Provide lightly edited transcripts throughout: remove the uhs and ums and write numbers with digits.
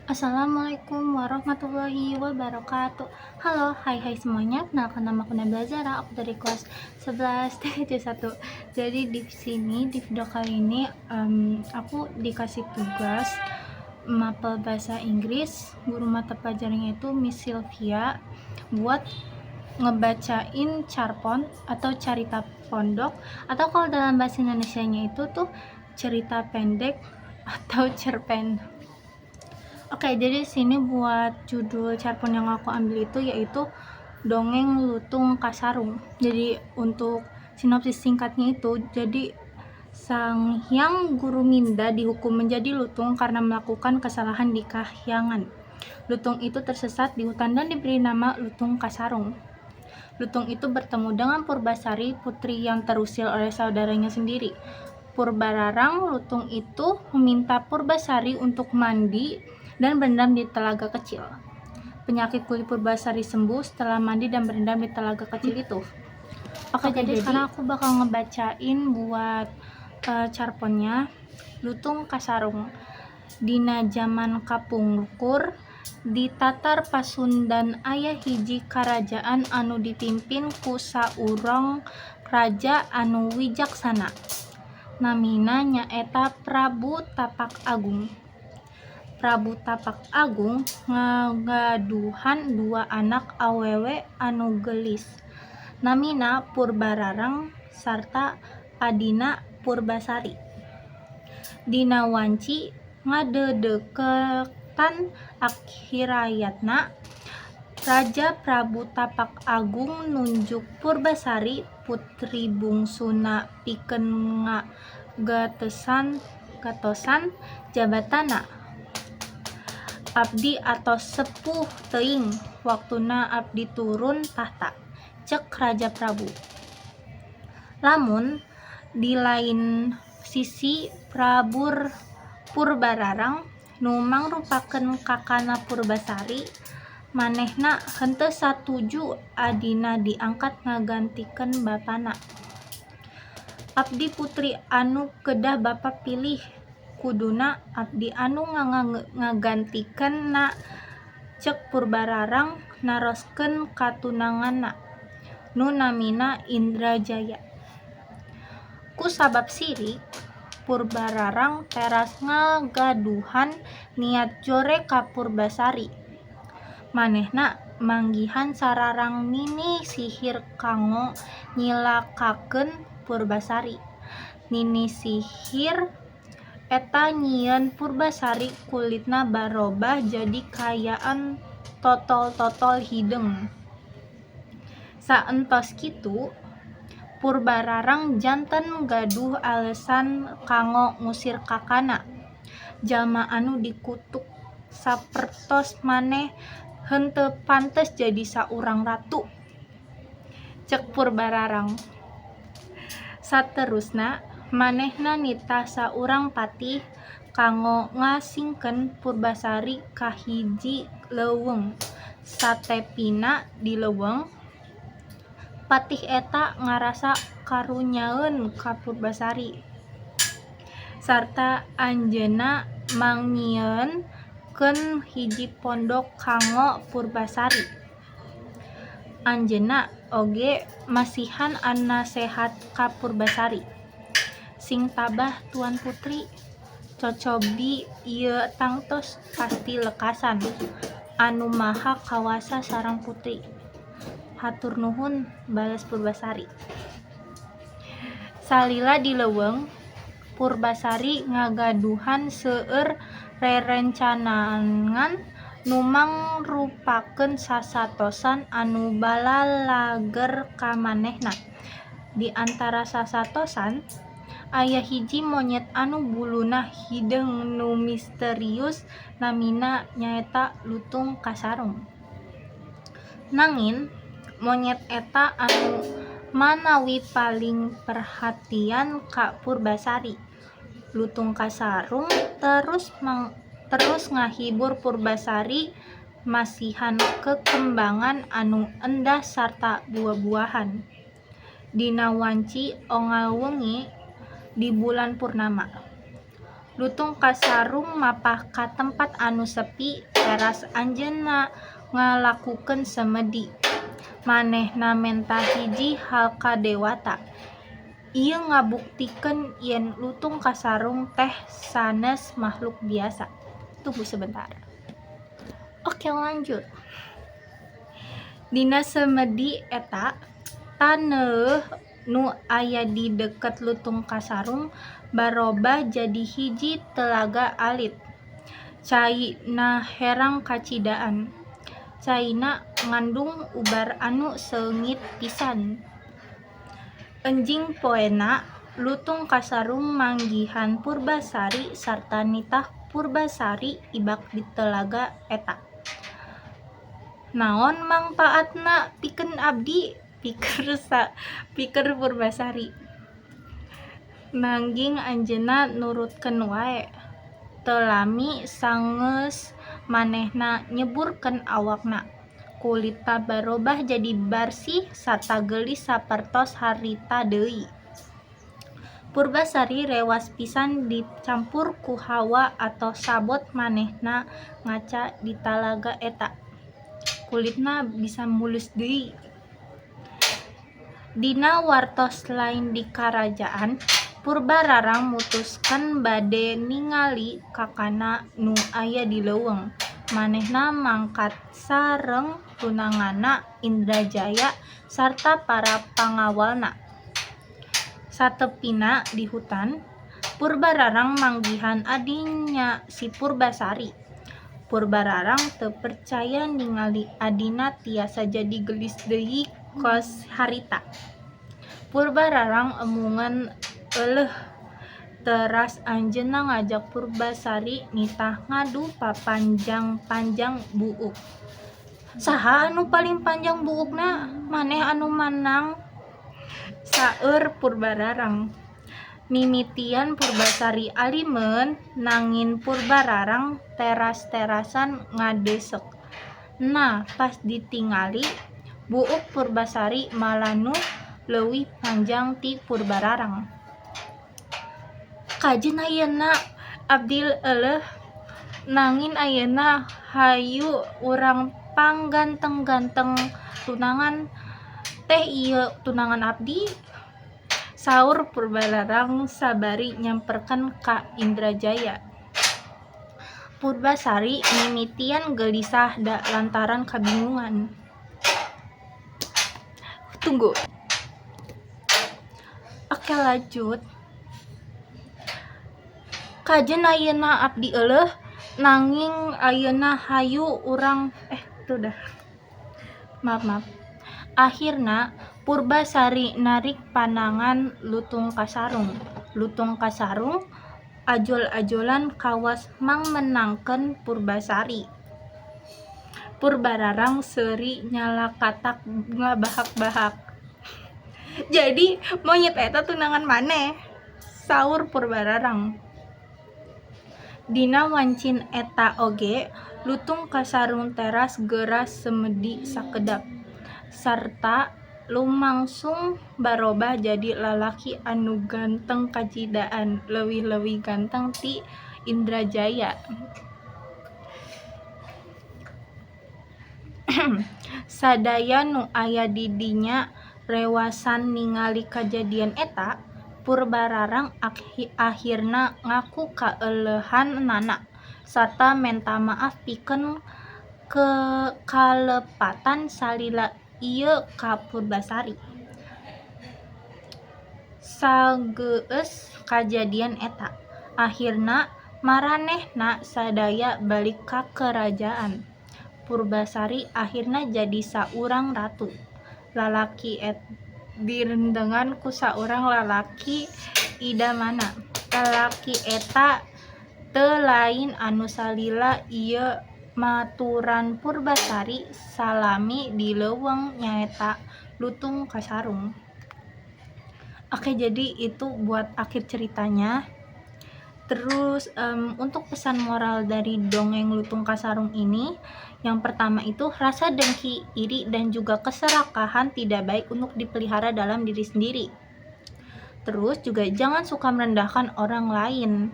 Assalamualaikum warahmatullahi wabarakatuh. Halo, hai hai semuanya. Kenalkan, nama aku Nabila Zara, aku dari kelas 11 TC 1. Jadi di sini, di video kali ini aku dikasih tugas mapel bahasa Inggris. Guru mata pelajarannya itu Miss Sylvia, buat ngebacain carpon atau carita pondok, atau kalau dalam bahasa Indonesianya itu tuh cerita pendek atau cerpen. Oke, jadi sini buat judul carpon yang aku ambil itu yaitu Dongeng Lutung Kasarung. Jadi untuk sinopsis singkatnya itu, jadi Sang Hyang Guruminda dihukum menjadi lutung karena melakukan kesalahan di kahyangan. Lutung itu tersesat di hutan dan diberi nama Lutung Kasarung. Lutung itu bertemu dengan Purbasari, putri yang terusir oleh saudaranya sendiri. Purbararang, lutung itu meminta Purbasari untuk mandi dan berendam di telaga kecil. Penyakit kulit Purbasari sembuh setelah mandi dan berendam di telaga kecil itu. Oke, Oke, jadi jadi sekarang aku bakal ngebacain buat carponnya Lutung Kasarung. Dina jaman kapungkur, di Tatar Pasundan aya hiji karajaan anu dipimpin ku saurang raja anu wijaksana. Namina nyaeta Prabu Tapak Agung. Prabu Tapak Agung ngagaduhan dua anak awewe anu geulis. Namina Purbararang sarta adina Purbasari. Dina wanci ngadeukeutan akhirayatna, Raja Prabu Tapak Agung nunjuk Purbasari, putri bungsuna, pikeun ngagatosan jabatanna. "Abdi atos sepuh teuing, waktuna abdi turun tahta," cek Raja Prabu. Lamun di lain sisi, Prabu Purbararang nu mangrupakeun kakana Purbasari, manehna henteu satuju adina diangkat ngagantikeun bapana. "Abdi putri anu kedah bapa pilih, kuduna abdi anu ngagantikeunna," cek Purbararang naroskeun ka tunanganna nu namina Indrajaya. Ku sabab sirik, Purbararang teras ngagaduhan niat jore ka Purbasari. Manehna manggihan sararang nini sihir kanggo nyilakakeun Purbasari. Nini sihir eta nyieun Purbasari kulitna barobah jadi kaayaan totol-totol hideung. Saentos kitu, Purbararang janten gaduh alesan kanggo ngusir kakana. "Jalma anu dikutuk sapertos maneh henteu pantes jadi saurang ratu," cek Purbararang. Saterusna, manehna nitah saurang patih kanggo ngasingkeun Purbasari ka hiji leuweung. Satepina di leuweung, patih eta ngarasa karunyaeun ka Purbasari sarta anjeunna mangnyieunkeun hiji pondok kanggo Purbasari. Anjeunna oge masihan nasehat ka Purbasari. "Sing tabah, Tuan Putri, cocobi ieu tangtos pasti lekasan. Anu Maha Kawasa sareng putri." "Hatur nuhun," bales Purbasari. Salila di leuweung, Purbasari ngagaduhan seueur rerencangan nu mangrupakeun sasatosan anu balalager ka manehna. Di antara sasatosan, aya hiji monyet anu buluna hideung nu misterius, namina nyaeta Lutung Kasarung. Nanging monyet eta anu manawi paling perhatian ka Purbasari. Lutung Kasarung terus ngahibur Purbasari masihan kekembangan anu endah sarta buah-buahan. Dina wanci unggal wengi di bulan purnama, Lutung Kasarung mapah ka tempat anu sepi teras anjeunna ngalakukeun semedi. Manehna menta hiji hal ka dewata. Ieu ngabuktikeun yen Lutung Kasarung teh sanes mahluk biasa. Tunggu sebentar. Oke, lanjut. Dina semedi eta, taneuh nu aya di deket Lutung Kasarung barobah jadi hiji telaga alit. Caina herang kacidaan. Caina ngandung ubar anu seungit pisan. Enjing poena, Lutung Kasarung manggihan Purbasari sarta nitah Purbasari ibak di telaga eta. Naon mangpaatna pikeun abdi? Piker Purbasari. Nanging anjeunna nurutkeun wae. Teu lami sangeus manehna nyeburkeun awakna, kulitna barobah jadi barsih sarta geulis sapertos harita deui. Purbasari rewas pisan dicampur ku hawa atos sabot manehna ngaca di talaga eta. Kulitna bisa mulus deui. Dina wartos lain di karajaan, Purbararang mutuskeun bade ningali kakana nu aya di leuweung. Manehna mangkat sareng tunanganna Indrajaya sarta para pangawalna. Satepina di hutan, Purbararang manggihan adinya si Purbasari. Purbararang teu percaya ningali adina tiasa jadi geulis deui kos harita. Purbararang emungeun euleuh. Teras anjeunna ngajak Purbasari nitah ngadu papanjang-panjang buuk. Saha anu paling panjang buukna, maneh anu manang, saeur Purbararang. Mimitian Purbasari alimeun nanging Purbararang teras-terasan ngadeseuk. Nah, pas ditingali, buuk Purbasari malah nu leuwih panjang ti Purbararang. Kajen ayeuna abdi euleuh, nanging ayeuna hayu urang pangganteng-ganteng tunangan teh ieu tunangan abdi, saur Purbararang sabari nyamperkeun ka Indrajaya. Purbasari mimitian gelisah da lantaran kabingungan. Tunggu. Oke, lanjut. Kajen ayeuna abdi euleuh, nanging ayeuna hayu urang udah. Maaf, maaf. Akhirna Purbasari narik panangan Lutung Kasarung. Lutung Kasarung ajol-ajolan kawas mangmenangkeun Purbasari. Purbararang seuri nyalakatak ngabahak-bahak. Jadi monyet eta tunangan maneh, saur Purbararang. Dina wancin eta oge, Lutung Kasarung teras geura semedi sakedap, sarta lumangsung barobah jadi lalaki anu ganteng kacidaan, leuwih-leuwih ganteng ti Indrajaya. Sadaya nu aya di dinya rewasan ningali kajadian eta. Purbararang akhirna ngaku kaeleuhanana sarta menta maaf pikeun kalepatan salila ieu ka Purbasari. Sageueus kajadian eta, akhirna maranehna sadaya balik ka kerajaan. Purbasari akhirna jadi saurang ratu. Lalaki direndengan ku saurang lalaki idamanna. Lalaki eta teu lain anu salila ieu maturan Purbasari salami di leuweung nyaeta Lutung Kasarung. Oke, jadi itu buat akhir ceritanya. Terus untuk pesan moral dari dongeng Lutung Kasarung ini, yang pertama itu rasa dengki, iri, dan juga keserakahan tidak baik untuk dipelihara dalam diri sendiri. Terus juga jangan suka merendahkan orang lain.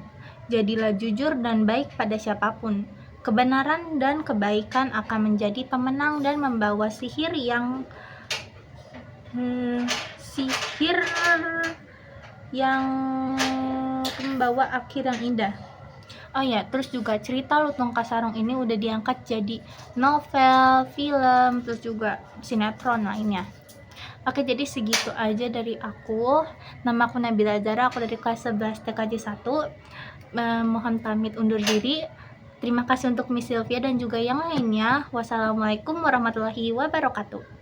Jadilah jujur dan baik pada siapapun. Kebenaran dan kebaikan akan menjadi pemenang dan membawa sihir yang sihir yang membawa akhir yang indah. Oh ya, terus juga cerita Lutung Kasarung ini udah diangkat jadi novel, film, terus juga sinetron lainnya. Oke, jadi segitu aja dari aku. Nama aku Nabila Zara, aku dari kelas 11 TKJ 1. Mohon pamit undur diri. Terima kasih untuk Miss Sylvia dan juga yang lainnya. Wassalamualaikum warahmatullahi wabarakatuh.